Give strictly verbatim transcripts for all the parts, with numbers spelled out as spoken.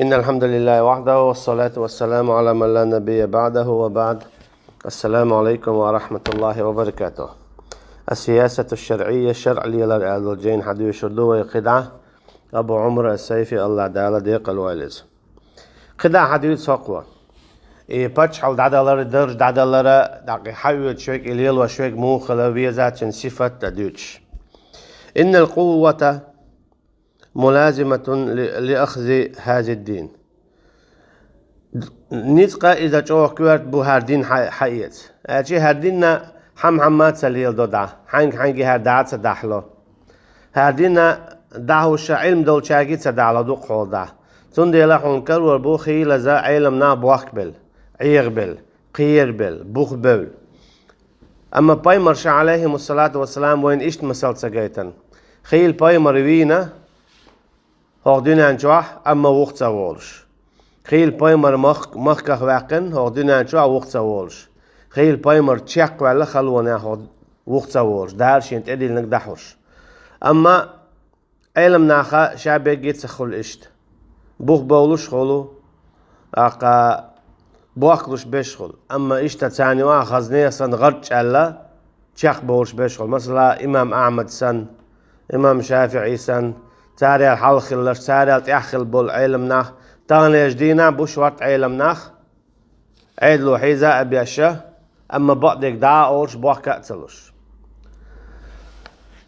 إن الحمد لله وحده والصلاة والسلام على من لا نبي بعده وبعد. السلام عليكم ورحمة الله وبركاته. السياسة الشرعية, шарӀ лелар аьлла жайна хьадуьйшур ду вай кхидӀа. Абу Ӏумар ас-Сайфи, АллахӀ Дала декъала войла из. КхидӀа хьадуьйцу хӀокхо. И паччахьалла дӀадалар, дарж дӀадалар, дӀакъе хьаоьцуш верг, и лелош верг муха хила веза, цуьнан сифат а дуьйцуш. إن القوة ملازمة لأخذ هذا الدين. Ницкъ а иза чӀогӀа коьрта бу хӀара дин хьа-, хьаэца. Аьлча хӀара динна хьама-хьама ца леладо дӀа, хьаьнга-хьаьнга хӀара дӀа а ца дахьало. ХӀара динна дӀахьуша Ӏилма долчаьрга а ца дахьало дукхахьолу дӀа. Цундела хьуна карор бу хийлаза Ӏеламнах бохкабелла, Ӏехабелла, кхерабелла, бух бевлла. Амма пайхамарша, Ӏалайхимуссалату вассалам, вайна иштта масал ца гайтина. Хийла пайхамар вийна хӀокху дуьнен чохь, амма вуха ца волуш. Хийла пайхамар мах-, махках ваьккхина хӀокху дуьнен чохь, вуха ца волуш. Хийла пайхамар чекхваьлла халонехь, вуха ца волуш, Дала шена тӀедиллинарг дӀахьуш. Амма Ӏеламнаха ша бегги ца хуьлу иштта. Бух бовлуш а хуьлу, тӀаккха бохкалуш берш а хуьлу. Амма иштта царна юкъахь хазне а санна гӀарчӀ аьлла, чекхбовлуш берш а хуьлу. Масала, имам Ахьмад санна, имам ШафиӀи санна, царел хьалха хилларш, царел тӀаьхьа хилла болу Ӏеламнах, таханлерчу дийнахь бу шортта Ӏеламнах, Ӏедало хьийза а беш, амма бакъдерг дӀа а олуш, бохка а ца луш.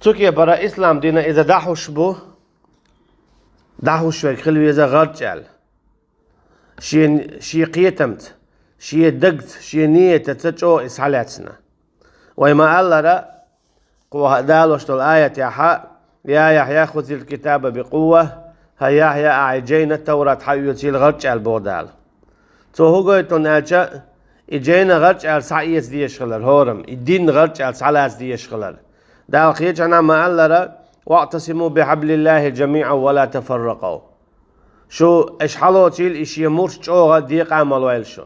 Цу кепара ислам дина иза дӀахьуш бу, дӀахьуш верг хила веза гӀарчӀ аьлла. Шен, шен кхетамца, шен дагца, шен ниятаца чӀогӀа иза схьалаьцна. Вай ма-аллара, кху далош долу аятехь: «Я Яхьъя, хузил китаба бикъувва», хӀай Яхьъя, ахь и жайна, Таврат, хьаоьцийла гӀарчӀ аьлла боху Дала. Цо хӀун гойту аьлча, и жайна гӀарчӀ аьлла схьаэца дезаш хилар, хӀораммо, и дин гӀарчӀ аьлла схьалаца дезаш хилар. Дала кхечанхьа ма-аллара: «ВаӀтасиму бихьаблиллахӀи жамиӀан ва ла тафарракъу». Шу, аша хьалоцийла и шен мурд чӀогӀа, декъа а ма лойла шу.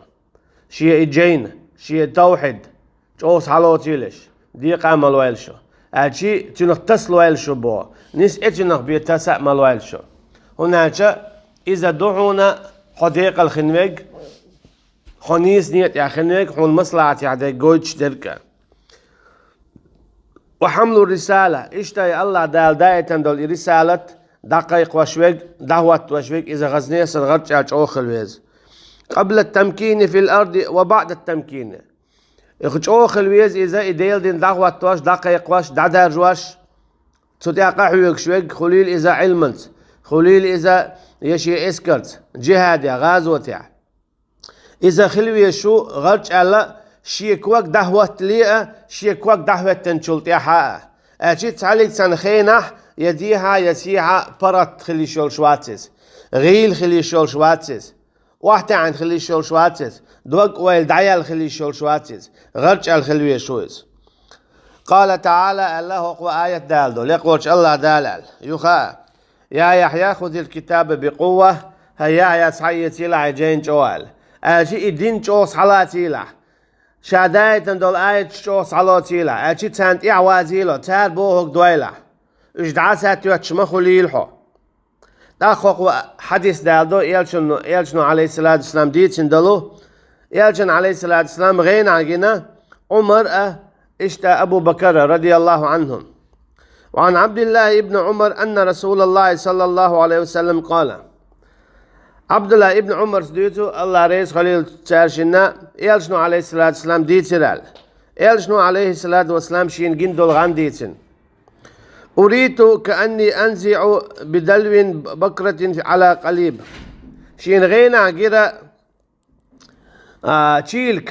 Шен и жайна, шен тавхьид чӀогӀа схьалоцийла аша, декъа а ма лойла шу. Аьлча цуьнах таса лойла шу боху, нис эцунах бен таса а ма лойла шу. ХӀунда аьлча иза ду хьуна хьо декъала хин верг, хьо нийса некъа тӀехь хин верг, хьуна маслахьатехь дерг гойтуш дерг а. Ва хьамлу рисала, иштта и АллахӀ Дала даийтина долу и рисалат дӀакхайкхош верг, дӀахӀоттош верг, иза хазне а санна гӀарчӀ аьлла чӀогӀа хила веза. Къабла тамкини фил арди ва баӀда тамкини. И чӀогӀа хила веза иза, и Делан дин дӀахӀоттош, дӀакхайкхош, дӀадаржош, цу тӀехь къахьоьгуш верг, хуьлийла иза Ӏилманца, хуьлийла иза я шен эскарца, жихӀадехь, гӀазотехь. Иза хила веза шу гӀарчӀ аьлла, шен ког дӀахӀоттале а, шен ког дӀахӀоьттинчул тӀаьхьа а. Аьлча цхьаллиг цхьана хенахь я дехьа, я сехьа паргӀат хила йиш йолуш вац иза, гӀийла хила йиш йолуш вац иза, охьатаьӀна хила йиш йолуш вац иза, дог-ойла дӀаяьлла хила йиш йолуш вац иза, гӀарчӀ аьлла хила веза шу иза. Къала ТаӀала, аьлла хӀокхо аят Дала ду, лекхочу АллахӀ Дала аьлла, юха а: «Я Яхьъя, хузил китаба бикъувва», хӀай Яхьъя, схьаэцийлахь и жайна чӀогӀа аьлла. Аьлча и дин чӀогӀа схьалацийлахь. Ша даийтина долу аяташ чӀогӀа схьалоцийлахь. Аьлча царна тӀаьхьа вазийло, цара бохург дойлахь. Уьш дӀа а сатоьттуш ма хуьлийла хьо. ТӀаккха хӀокхо хьадис далдо, элчано, элчано, Ӏалайхиссалату вассалам, дийцина долу, элчано, Ӏалайхиссалату вассалам, гӀенахь гина Ӏумар а, иштта Абу Бакар а, радияллаху Ӏанхум. Ва Ӏан Ӏабдиллахи ибн Ӏумар анна Расулаллахи саллаллаху Ӏалайхи ва саллам къала. Ӏабдулла ибн Ӏумарс дуьйцу, АллахӀ реза хуьлийла цаьршинна, элчано, Ӏалайхиссалату вассалам, дийцира аьлла. Элчано, Ӏалайхиссалату вассалам, шена гина долу гӀан дийцина. «Уриту каанни анзиӀу бидалвин бакрати Ӏала къалиб». Шена гӀенахь гира, а, чийлак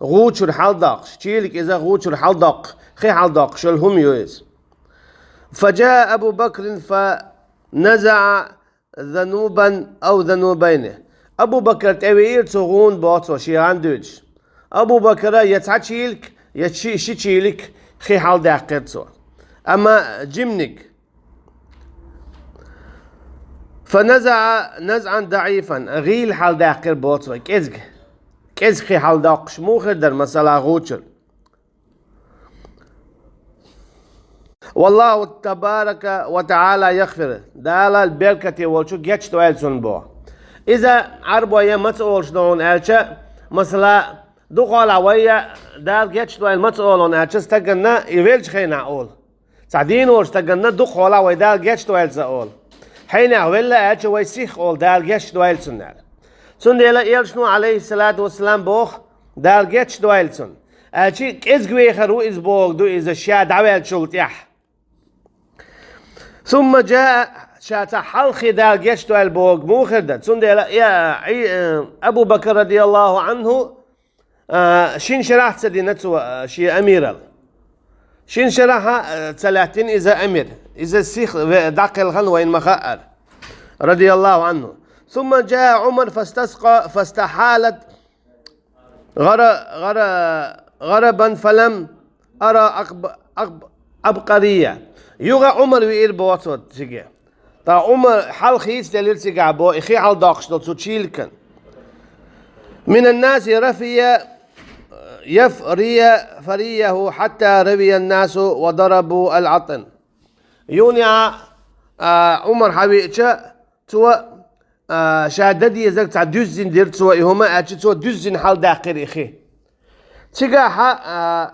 гӀучура хьаладоккхуш, чийлак иза гӀучура хьаладоккхуш, хи хьаладоккхуш йолу хӀума ю иза. «Фа жаа Абу Бакрин фа назаӀа занубан ау занубайни». Абу Бакар тӀевеира цу гӀуна, боху цо, шен гӀан дуьйцуш. Абу Бакара я цхьа чийлак, я ши, ши чийлак хи хьаладаьккхира цо. Амма жиманиг. «Фа назаӀа назӀан даӀифан», гӀийла хьаладаьккхира, боху цо, кӀезиг. КӀезиг хи хьаладоккхуш муха хир дара, масала, гӀучура? «Валлаху табарака ва таӀала ягъфир». Дала беркате волчу гечдойла цунна, боху. Иза Ӏарбой маца олуш ду хьуна аьлча, масала, дукхахьолахь вай Дала гечдойла маца олу хьуна аьлча, стаганна и веллачу хенахь олу. Цхьа дийна волчу стаганна дукхахьолахь вай Дала гечдойла ца олу. Хьенех велла аьлча, вай сихха олу Дала гечдойла цунна аьлла. Цундела Элчано, алейхиссалату вассалам, боху Дала гечдойла цунна. Аьлча кӀезиг вехар ву иза бохург ду иза ша дӀаваьллачул тӀаьхьа. Сумма джаа, ша цхьа хьалххе Дала гечдойла бохург муха хир дан? Цундела, я, Ӏи-, э, Абу Бакр радияллаху анху, а, шина шарахь ца дина цо, а, шен амирал. Шина шарахь, а, ца лаьттина иза амир. Иза сих ве-, дӀакхелхина вайна ма хаъара. Радияллаху анху. Сумма джаа Ӏумар фастаска, фастахьалат гӀара-, гӀара-, гӀарабан фалам ара акъб-, акъб-, абкъария. Юха Ӏумар веара боху цо цига. Ткъа Ӏумар хьал хийцаделира цигахь боху, и хи хьалдоккхуш долу цу чийликан. Минан наси рафия, яфрия, фарияху хьатта равияннасу ва дарабу ал-Ӏатан. Юха, а, Ӏумар хьавеача, цо, а, ша дан дезарг цхьа дуьззина дира цо и хӀума, аьлча цо дуьззина хьалдаьккхира и хи. Цигахь, а,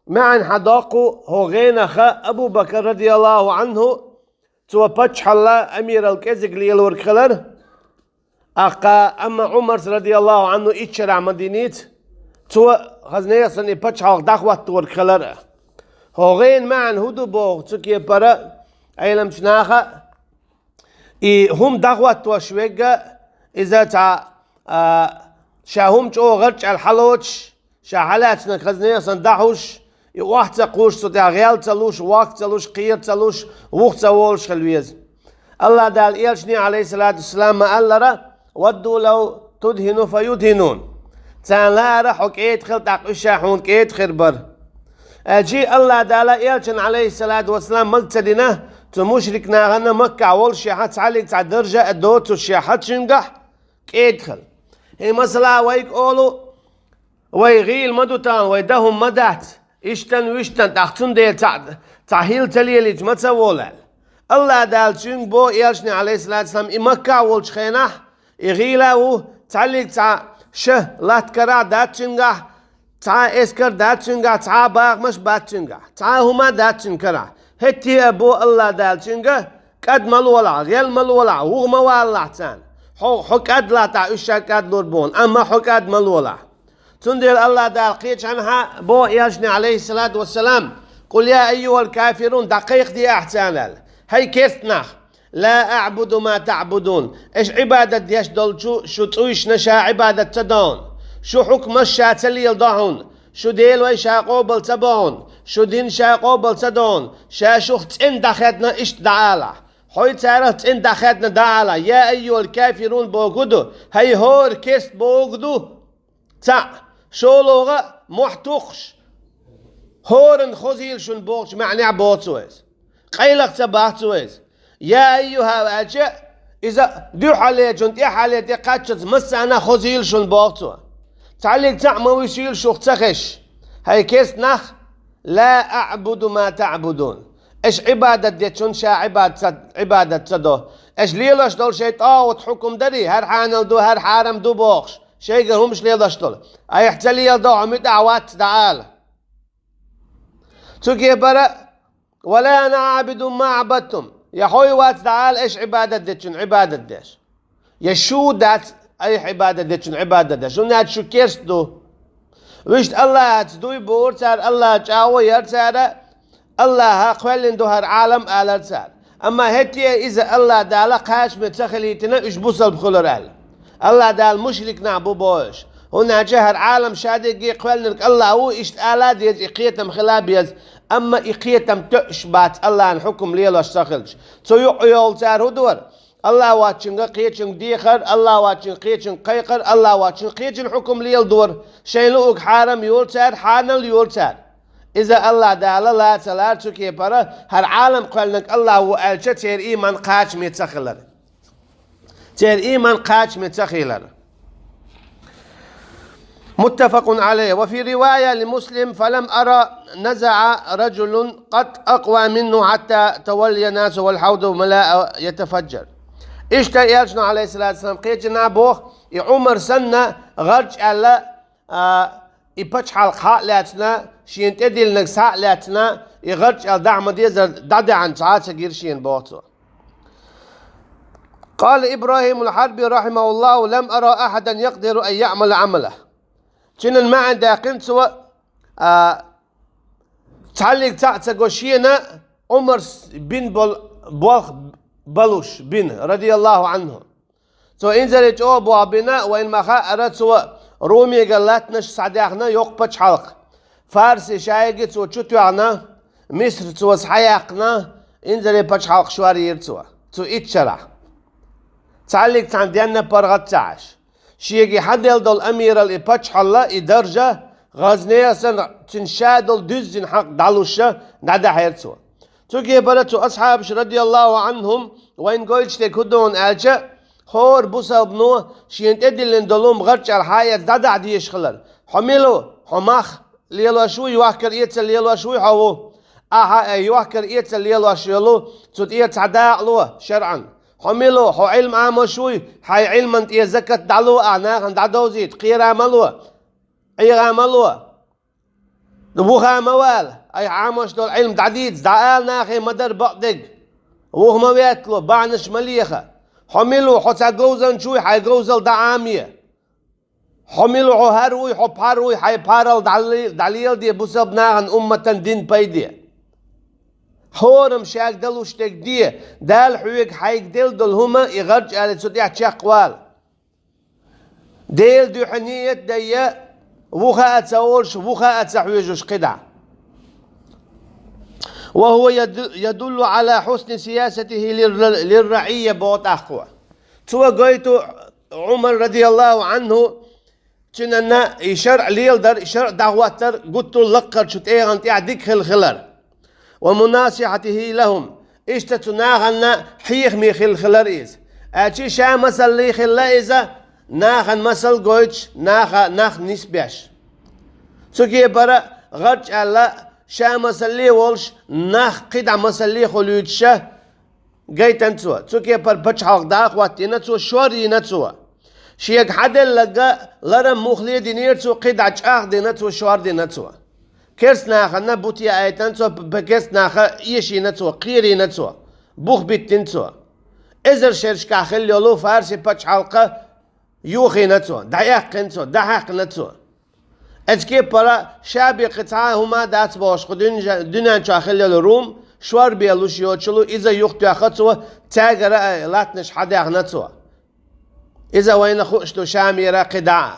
маьӀна хьадоккху хӀокху гӀенах Абу Бакр радияллаху анху, цо паччахьалла амирал кӀезиг лелорг хилар, аккха, амма Ӏумарс радияллаху анху иччарахь ма диница, цо хаза нехан санна и пачхьалкх дӀахӀотторг хилар. ХӀокху гӀенан маьӀна хӀун ду боху цу кепара Ӏеламчу наха? И хӀума дӀахӀоттош верг, иза цхьа, а, ша хӀума чӀогӀа гӀарчӀаьлла хьалоцуш, ша хьалаьцнарг хаза нехан санна дӀахьуш, и охьа ца кхуш, цу тӀехь гӀел ца луш, вок ца луш, кхера ца луш, вуха ца волуш хила веза. АллахӀ Дала Элчане, алейхиссалату вассалам, ма аллара: «Вадду лав тудхину фа юдхинун». Царна лаьара хьо кӀеда хила, тӀаккха уьш ша хьуна кӀеда хир бара. Аьлча АллахӀ Дала Элчанна, алейхиссалату вассалам, мага ца дина, цу мушрик нахана Маккахь волушшехь цхьаллиг цхьа даржа а доцушшехь цуьнгахь кӀеда хила. ХӀей, масала, вайга олу, вай гӀийла ма ду тахана, вай дан хӀума ма дац, иштта-м, вуьшта-м, тӀаккха цундела цхьа, цхьа хӀилла ца лелийча ма ца волу аьлла. АллахӀ Дала цуьнга боху Элчане, алейхиссалату вассалам, и Маккахь волчу хенахь, и гӀийла а ву, цхьаллиг цхьа ша латта карахь дац цуьнгахь, цхьа а эскар дац цуьнгахь, цхьа а бахамаш бац цуьнгахь, цхьа а хӀума дац цуьнан карахь. ХӀетте а боху АллахӀ Дала цуьнга: «КӀад ма лолахь, гӀел ма лолахь, вуха ма валалахь царна. Хьо, хьо кӀад латахь, уьш ша кӀад лур бу хьуна, амма хьо кӀад ма лолахь». Цундела АллахӀ Дала кхечанхьа боху Элчане, алейхиссалату вассалам: «Къул я айюхал кафирун», дӀакхайкхаде ахь царна аьлла. ХӀей керста нах! «Ла аъбуду ма таъбудун». Аш Ӏибадат деш долчу шу цӀуйшна ша Ӏибадат ца до хьуна. Шу хьукмаш ша ца леладо хьуна. Шу делой ша къобал ца бо хьуна. Шу дин ша къобал ца до хьуна. Ша шух цӀена дӀахаьдна иштта дӀаалахь. Хьой царах цӀена дӀахаьдна дӀаалахь. «Я айюхал кафирун» бохург ду, хӀей хӀора керста бохург ду. Цхьаъ, шолгӀа, мохь тухуш, хӀоранна хозийла шуна бохучу маьӀнехь боцу иза. Къайлаха ца бац иза. «Я айюха» аьлча, иза дуьххьалечун, тӀаьххьале тӀекхаччалц массарна а хозийла шуна боху цо. Цхьаллиг цхьаъ ма вуьсийла шух ца хезаш. ХӀей керста нах! «Ла аъбуду ма таъбудун». Аш Ӏибадат дечунна ша Ӏибадат ца, Ӏибадат ца до. Аш лелош долу шайн тӀагӀут хьукум дарий, хӀара хьанал ду, хӀара хьарам ду бохуш, шайгара хӀумаш лелош долу. Айхьа ца леладо хьо, муьтӀахь вац дӀаала. Цу кепара: «Ва ла ана Ӏабидун ма Ӏабадтум». Я хьой вац дӀаала аш Ӏибадат дечунна Ӏибадат деш, я шу дац айхьа Ӏибадат дечунна Ӏибадат деш, хӀунда аьлча шу керста ду. Вуьшта АллахӀаца дуй бохура цара, АллахӀ чӀагӀо яра цара, АллахӀа кхоьллина ду хӀара Ӏалам алара цара. Амма хӀетте а иза АллахӀ Дала кхачаме ца хилийтина, уьш бусалба хуьлура аьлла. АллахӀ Дала мушрик нах бу боху уьш. ХӀунда аьлча хӀара Ӏалам ша дерриге кхоьллинарг АллахӀ ву, иштта ала а деза, и кхетам хила а беза, амма и кхетам тоьуш бац АллахӀан хьукум лелош ца хилча. Цу юкъа йолу цара хӀун дора? АллахӀ воцчуьнга кхечуьнга дехар, АллахӀ воцчуьнга кхечуьнга кхайкхар, АллахӀ воцчуьнга кхечун хьукум леладора. Шайн луург хьарам йора цара, хьанал йора цара. Иза АллахӀ Дала ла ца лара цу кепара, хӀара Ӏалам кхоьллинарг АллахӀ ву аьлча, церан ийман кхачаме ца хилар. Церан ийман кхачаме ца хилар. متفق عليه. وفي رواية لمسلم: «فلم أر نزع رجل قط أقوى منه حتى تولى الناس والحوض ملأ يتفجر». Иштта Элчано, Ӏалайхиссалату вассалам, кхечанхьа боху, и Ӏумар санна гӀарч аьлла, а, и пачхьалкх схьа а лаьцна, шена тӀедиллинарг схьа а лаьцна, и гӀарч аьлла дахьа ма-деззара дӀадаьхьна цхьа а ца гира шена, боху цо. قال إبراهيم الحربي رحمه الله: لم أرى أحدا يقدر أن يعمل عمله. Цуьнан маьӀна даьккхина цо, а, цхьаллиг цхьаъ ца го шена Ӏумар бина бол-, болх балуш бина, радияллаху Ӏанху. Цо инзаре чӀогӀа болх бина, вайна ма-хаъара, цо Румегара латтанаш схьадаьхна йоккха пачхьалкх. Фарси шайги цо чу тоьхна, Миср цо схьаяьккхина, инзаре пачхьалкх шорйира цо, цу итт шарахь. Цхьаллиг цхьана денна паргӀат ца Ӏаш. Шега хьаделла долу амирал и пачхьалла, и даржа, гӀазнера санна, цуьнан ша долу дуьззина хьакъ дӀалуш дӀадахьара цо. Цу кепара цу асхьабаш, радияллаху Ӏанхум, вайна гойтуш дерг хӀун ду аьлча, хӀора бусалбано шена тӀедиллина долу хӀума гӀарчӀ аьлла схьа а эцна дӀадахьа дезаш хилар. Хьо мила ву? Хьо мах лелош вуй, йохкар-эцар лелош вуй хьо, ву? Ахьа, э, йохкар-эцар лелош йолу, цу тӀера цхьа дакъа ло шарӀан. Хьо мила ву? Хьо Ӏилма Ӏамош вуй? Хьайн Ӏилман тӀера закат дӀало, ахьа нахана дӀадовзийта, кхера ма ло, Ӏеха ма ло, вуха ма вала, айхьа Ӏамош долу Ӏилма дӀадийца, дӀаала нахе ма-дарра бакъдерг, вуха ма веттало, бахьанаш ма леха. Хьо мила ву? Хьо цхьа говзанча вуй, хьайн говзалла дӀа Ӏаме. Хьо мила ву? Хьо хӀара вуй, хьо пхьар вуй, хьайн пхьаралла дӀале-, дӀалеладе бусалба нахана, умматана, дина пайде. ХӀораммо шега далуш дерг де, Дала хьоьга хьайга делла долу хӀума и гӀарчӀ аьлла цу тӀехь чекхвала. Делан дуьхьа нийят а дайа, вуха а ца олуш, вуха а ца хьоьжуш кхидӀа. وهو يد-، يدل على حسن سياسته للر-، للرعية, боху тӀаккха. Цо гойту Ӏумар, радияллаху Ӏанху, цуьнан и шарӀ леладар, и шарӀ дӀахӀоттар гуттар а лакхарчу тӀегӀан тӀехь дика хилла хилар. ومناصحته لهم, иштта цу нахана хьехаме хилла хилар иза. Аьлча ша масаллий хилла иза, нахана масал гойтуш, наха, нах нисбеш. Цу кепара гӀарчӀ аьлла, ша масаллий волуш, нах кхидӀа масаллий хуьлуьйтуша гайтина цо. Цу кепара пачхьалкх дӀахӀоттийна цо, шорйина цо. Шега хьаделларг ларам муххале динера цо, кхидӀа чӀагӀдина цо, шордина цо. Керста нахана бутт яийтина цо, п-, п-, керста наха эшийна цо, кхерийна цо, бух биттина цо. Эзар шерашкахь хилла йолу фарси пачхьалкх йохийна цо, дӀаэккхина цо, дӀахьаькхна цо. Эцу кепара ша бен кхин цхьа а хӀума дац бохуш, кху дуьнжа-, дуьнен чохь хилла йолу Рум шорбелуш йоцуш йолу, иза юхатоьхна цо, цаьргара а латтанаш хьадаьхна цо. Иза вайна хууш ду Шамера кхидӀа а.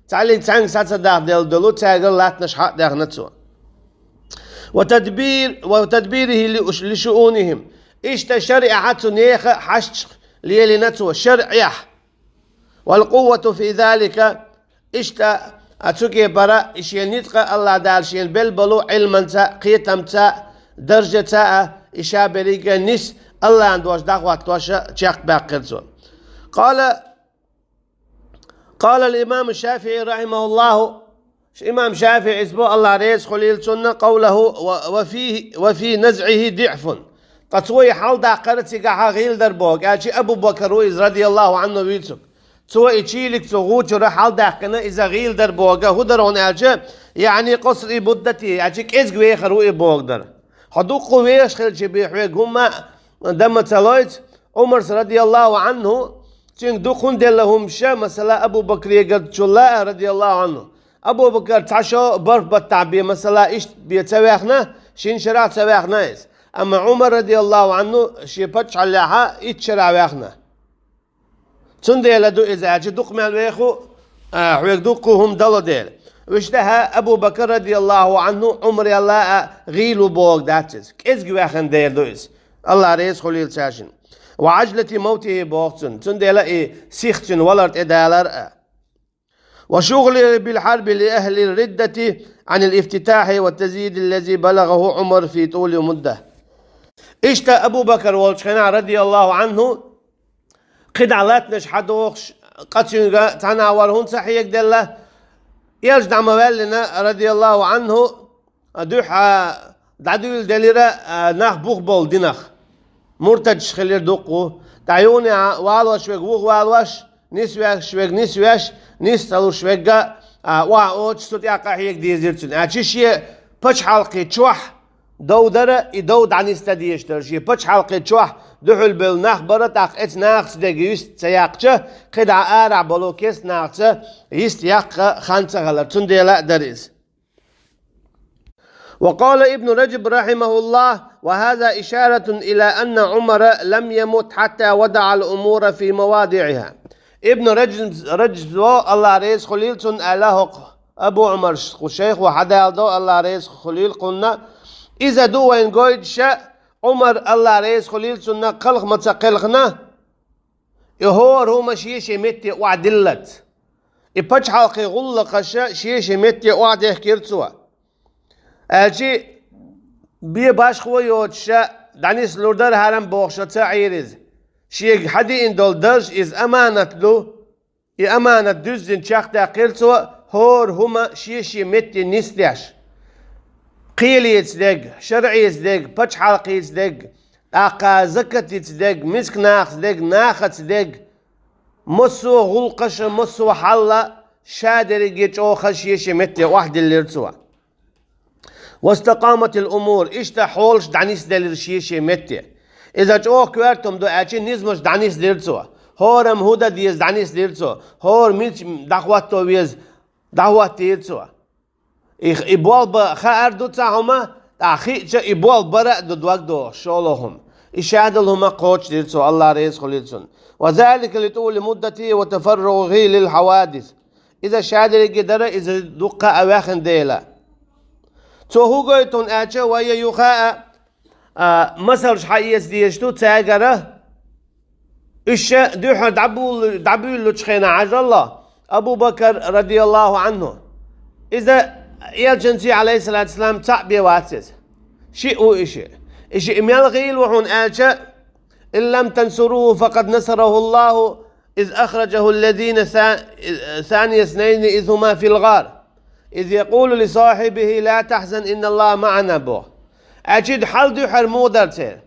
Цхьаллиг цхьаьнга схьа ца дахделла долу, цаьргара латтанаш хьа а даьхна цо. وتدبير، وتدبيره لش-، لشؤونهم. Иштта шарӀехь цу нехан хьашташ лелийна цо, шарӀехь. والقوة في ذلك. Иштта, а, цу кепара и шен ницкъ а АллахӀ Дала шена белла болу Ӏилманца, кхетамца, даржаца а, и ша берриге а нис, АллахӀан дош дӀахӀоттош чекхбаьккхира цо. قال، قال الإمام الشافعي رحمه الله, имам ШафиӀис бо, АллахӀ реза хуьлийла цунна, قوله و-، وفيه، وفي نزعه ضعف. Ткъа цо и хьалдаккхар цигахь гӀийла дара боху, аьлча Абу Бакр ву иза, радияллаху Ӏанху, вуьйцург. Цо и чийлиг цу гӀу чуьра хьалдаьккхина, иза гӀийла дара боху, хӀун дара хьуна аьлча, يعني قصر مدته, аьлча кӀезиг вехар ву и боху дара. Хьо дуккха вехаш хилча бен хьоьга хӀумма а дан ма ца лойту, Ӏумарс, радияллаху Ӏанху, цуьнга дукха хӀунда делла хӀумнаш, масала, Абу Бакрегара чулла а, радияллаху Ӏанху. Абу Бакр цхьа шо бархӀ баттахь бен, масала, иштта бен ца ваьхна, шина шарахь ца ваьхна иза. Амма Ӏумар, радияллаху Ӏанху, шен паччахьаллехь итт шарахь ваьхна. Цундела ду иза аьлча, дукха мел веху, а, хьоьга дуккха хӀума дало дела. Вуьшта хӀа Абу Бакр, радияллаху Ӏанху, Ӏумарел а гӀийла ву бохург дац иза. КӀезиг ваьхна дела ду иза. АллахӀ реза хуьлийла цаьршинна. وعجلة موته боху цунна. Цундела и сих цуьнан валар тӀедалар а. وشغله بالحرب لأهل الردة عن الافتتاح والتزييد الذي بلغه عمر في طول مدة. Иштта Абу Бакр волчу хенахь, радияллаху Ӏанху, кхидӀа латтанаш хьадохуш, къа цуьнга цхьана а вар хӀунда ца хьегаделла, Элча дӀа ма ваьллина, радияллаху Ӏанху, дуьхьа дӀадуьйла делира, а, нах бух болу динах. Муртадаш хилира дуккха. ТӀаккха юханехьа валош верг вухавалош, нисвеш верг нисвеш, нис ца луш верг а, а, охьаоцуш цу тӀехь къахьега дезира цунна. Аьлча шен пачхьалкхе чохь дов дара, и дов дӀанисдан дезаш дара. Шен пачхьалкхе чохь дуьхьал бевлла нах бара, тӀаккха эцу нахаца дерг йист ца яьккхича, кхидӀа арахь болу керста нахаца йист яккха хан ца хилар. Цундела а дара иза. وقال ابن رجب رحمه الله: وهذا إشارة إلى أن عمر لم يمت حتى وضع الأمور في مواضعها. Ибн Раджаб, Раджабо, Аллах реза хуьлийла цунна, аьлла хӀокху Абу Ӏумарс, кху шайхо хьадалдо, Аллах реза хуьлийла кхунна. Иза ду вайна гойтуш, Ӏумар, Аллах реза хуьлийла цунна, кхалха ма ца кхелхина, и хӀора хӀума шен-шен метте охьадиллалц. И пачхьалкхе гӀуллакхаш шен-шен метте охьадехкира цо. Аьлча, бен башхо йоцуш, дӀанислур дара хьарам бохуш ца Ӏийра иза. Шега хьадиъна долу дарж иза аманат ду, и аманат дуьззина чекхдаьккхира цо, хӀора хӀума шен-шен метте нисдеш. Кхелеца дерг, шарӀеца дерг, пачхьалкхеца дерг, тӀаккха закатца дерг, мискачу нахаца дерг, нахаца дерг, массо а гӀуллакхаш, массо а хьал а ша дерриге чӀогӀа шен-шен метте охьадиллира цо. واستقامت الأمور, иштта хьолаш дӀанисделира шен-шен метте. Иза чӀогӀа коьрта хӀума ду аьлча, низамаш дӀанисдира цо. ХӀораммо хӀун дан деза дӀанисдира цо. ХӀора мича дӀахӀотто веза дӀахӀоттийра цо. И, и болх бан хаар ду цхьа хӀума, тӀаккха хиъча и болх бара а ду дог дохуш, шолгӀа хӀума. И ша долу хӀума кхочушдира цо, Аллах реза хуьлийла цунна. وذلك لطول مدته وتفرغه للحوادث. Иза ша дерриге дара, иза дуккха а ваьхна дела. Цо хӀун гойту хьуна аьлча, вай юха а, а, масалш хьаэца дезаш ду цаьргара. Уьш дуьххьара дӀабуьйлу-, дӀабуьйлучу хенахь, хьажал, Абу Бакр, радияллаху Ӏанху, иза элчанца, Ӏалайхиссалату вассалам, цхьаъ бен вац иза. Шиъ ву и шиъ. И шиъ мел гӀийла ву хьуна аьлча, إن لم تنصروه فقد نصره الله إذ أخرجه الذين ثا-، ثاني اثنين إذ هما في الغار إذ يقول لصاحبه لا تحزن إن الله معنا боху. Аьлча и хьал дуьххьара муха дара церан?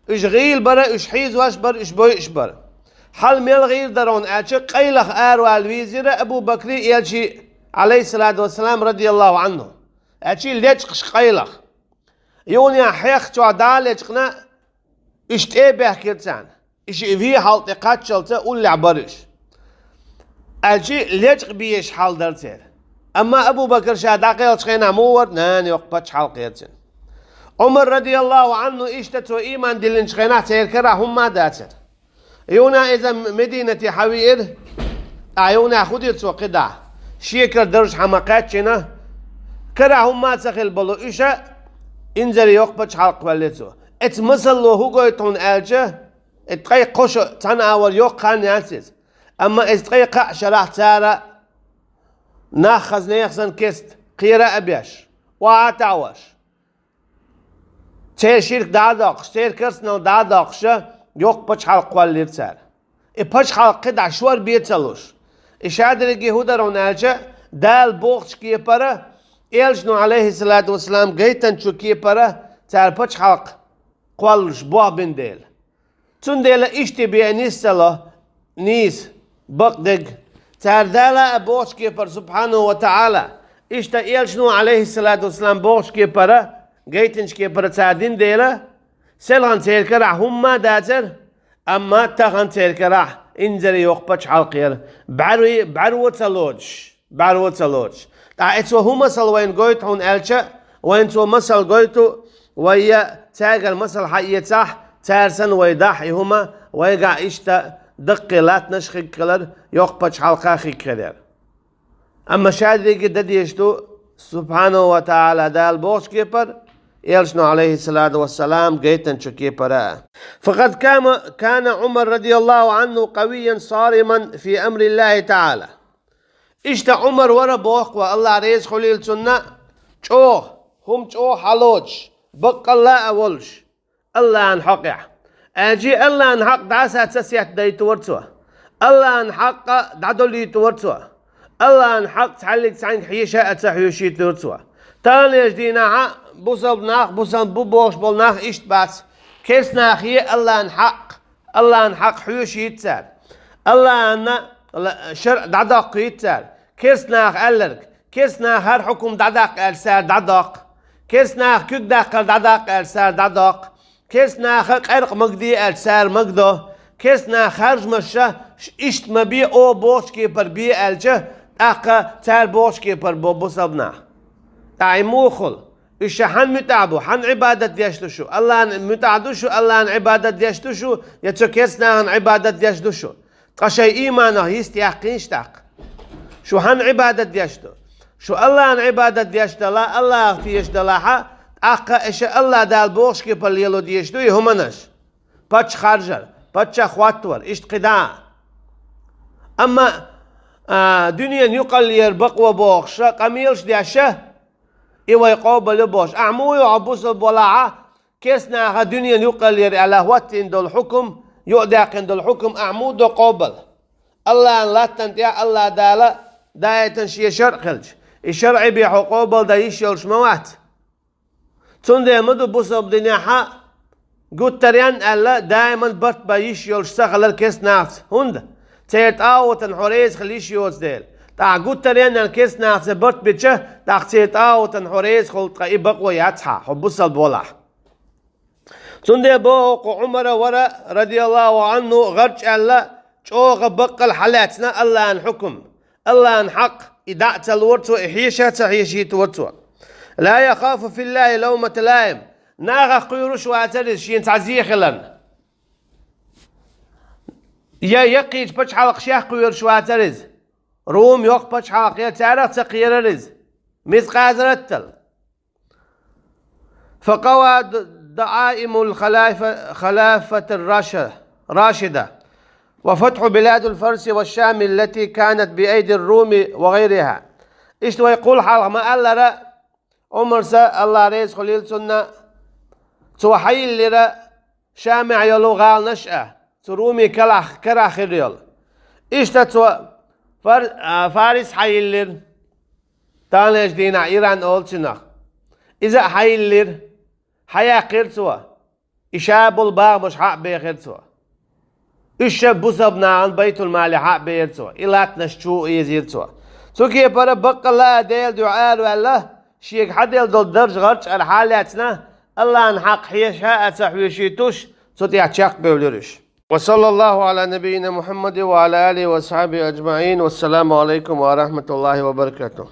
Уьш гӀийла бара, уьш хьийзош бара, уьш бойуш бара. Хьал мел гӀийла дара хьуна аьлча, къайлаха аравала вийзира Абу Бакри элчи, Ӏалайхиссалату вассалам, радияллаху Ӏанху. Аьлча и лечкъаш къайлаха. Юханехьа хьех чохь дӀа а лечкъина, уьш тӀе а баьхкира царна. И шиъ вен хьал тӀе кхаччалца уллехь бара уьш. Аьлча и лечкъа безаш хьал дара церан. Амма Абу Бакр ша дӀакхелхачу хенахь муха вара? Нана йоккха пачхьалкх яра цуьнан. Ӏумар, радияллаху Ӏанху, иштта цо ийман диллинчу хенахь церан карахь хӀумма а дацара. Юханехьа иза Мединате хьавеара, тӀаккха юханехьа хӀун дира цо кхидӀа? Шен кара дарж хьа ма кхаьччина, карахь хӀумма а ца хилла болу уьш а инзаре йоккха пачхьалкх кхоьллира цо. Эцу масало хӀун гойту хьуна аьлча, и ткъе кхо шо цхьана агӀор йоккха хан яц иза. Амма иза ткъе кхаа шарахь цара нах хаза нехан санна кеста, кхера а беш, охьа а таӀош, церан ширк дӀа а доккхуш, церан керстанал дӀа а доккхуш, йоккха пачхьалкх кхоллира цара. И пачхьалкх кхидӀа шорбе ца луш. И ша дерриге хӀун дара хьуна аьлча, Дала бохучу кепара, элчано, Ӏалайхиссалату вассалам, гайтинчу кепара цара пачхьалкх кхоллуш болх бина дела. Цундела иштта бен нис ца ло, нийса, бакъдерг. Цара Дала а бохучу кепара, субхьанаху ва таӀала, иштта элчано, Ӏалайхиссалату вассалам, бохучу кепара, гайтинчу кепара цара дина дела, селхана церан карахь хӀумма а дацара, амма тахана церан карахь инзаре йоккха пачхьалкх яра, бӀаьрви-, бӀаьрво ца лоцуш. БӀаьрво ца лоцуш. ТӀаккха эцо хӀун масал вайна гойту хьуна аьлча, вайна цо масал гойту, вай я цаьргара масал хьаэцахь, цара санна вай дахь и хӀума, вайгахь иштта даккхий латтанаш хиг хилар, йоккха пачхьалкха хиг хир яра. Амма ша дерриге дан дезаш ду, субхьанаху ва таӀала, Дала бохучу кепара, элчано, Ӏалайхиссалату вассалам, гайтинчу кепара. فقد كان، كان عمر رضي الله عنه قويا صارما في أمر الله تعالى. Иштта Ӏумар вара боху, Аллах реза хуьлийла цунна, чӀогӀа, хӀума чӀогӀа хьалоцуш, баккъалла а волуш, Аллахьан хьокъехь. Аьлча Аллахьан хьакъ дӀаса ца сеттадайтора цо. Аллахьан хьакъ дӀадолуьйтура цо. Аллахьан хьакъ цхьаьллиг цхьаьнга хьеша а ца хьоьшуьйтура цо. Таханлерчу дийнахьа бусалба нах, бусалба бу бохуш болу нах иштта бац. Керста нахе Аллахьан хьакъ Аллахьан хьакъ хьоьшийта цара. Аллахьан ла-, шарӀ дӀадоккхийта цара. Керста наха аьлларг, керста наха хӀара хьукум дӀадаккха аьлча цара дӀадоккху. Керста наха куьг даккхар дӀадаккха аьлча цара дӀадоккху. Керста наха къаьркъа магде аьлча цара магадо. Керста наха харжамаш ш-, иштта ма бе, оха бохучу кепара бе аьлча, тӀаккха цара бохучу кепара бо бусалба нах. ТӀаккха и муха хуьлу? Уьш ша хьан муьтӀахь бу, хьан Ӏибадат деш ду шу? Аллахьан муьтӀахь ду шу, Аллахьан Ӏибадат деш ду шу, я цу керста нахана Ӏибадат деш ду шу? Ткъа шайн ийманах йист яьккхийша тӀаккха. Шу хьан Ӏибадат деш ду? Шу Аллахьан Ӏибадат деш дала, Аллахьах тешаш далахьа, тӀаккха аша Аллахь Дала бохучу кепара лело дезаш ду и хӀуманаш. Паччахь харжар, паччахь хӀоттавар, иштта кхидӀа. Амма, а, дуьненан юкъаллера бакъо бохуша, къамелаш деша, и вай къобал ю бохуш. Ахьа муха ю хьо бусалба валахьа, керста наха дуьненан юкъаллера аьлла хӀоттийна долу хьукум, юкъадаьккхина долу хьукум ахьа муха до къобал? Аллахьан латтана тӀехь Аллахь Дала даийтина шен шарӀ хилча, и шарӀе бен хьо къобал дан йиш йолуш ма вац. Цундела ма ду бусалба динехьа гуттаренна аьлла, даиман барт бан йиш йолуш ца хилар керста нахаца. ХӀунда? Церан тӀагӀутан хьо реза хила йиш йоцу дела. ТӀаккха гуттаренна керста нахаца барт бича, тӀаккха церан тӀагӀутан хьо реза хуьлу, ткъа и бакъо яц хьан, хьо бусалба валахь. Цундела боху кху Ӏумара вара, радияллаху Ӏанху, гӀарч аьлла, чӀогӀа баккъал хьалаьцна Аллахьан хьукум. Аллахьан хьакъ, и дӀа а ца лора цо, и хьеша а ца хьешийтора цо. «Ла яхафу филлахи лавмата лаим». Нахах кхоьруш вацара иза, шена цхьа зе хиларна. Я яккхийчу пачхьалкхашех кхоьруш вацара иза. Рум йоккха пачхьалкх яра, царах а ца кхерара иза. Мискъала зарратал. فقوى د-، دعائم الخلافة، خلافة الراشدة، وفتح بلاد الفرس والشام التي كانت بأيدي الروم وغيرها. Иштта вай кхул хьалха ма-аллара, Ӏумарса, Аллах реза хуьлийла цунна, цо хьайиллира Шамехь йолу гӀаланаш а, цу Руми калахь-, карахь хир йолу. Иштта цо Фар-, а, Фарис хьайиллира. Таханлерчу дийнахь Иран олу цунах. Иза а хьайиллира, хьаяьккхира цо. И ша болу багӀамаш хьа а бехира цо. Уьш ша бусалба нахана байтул-мале хьа а беара цо. И латтанаш чу а эзира цо. Цу кепара баккъалла а Делан дуьхьа араваьлла, шега хьаделла долу дарж гӀарчӀара хьалаьцна, Аллахьан хьакъ хьеша а ца хьоьшуьйтуш, цу тӀехь чекхбевлира уьш. وصلى الله على نبينا محمد وعلى آله وصحبه أجمعين. والسلام عليكم ورحمة الله وبركاته.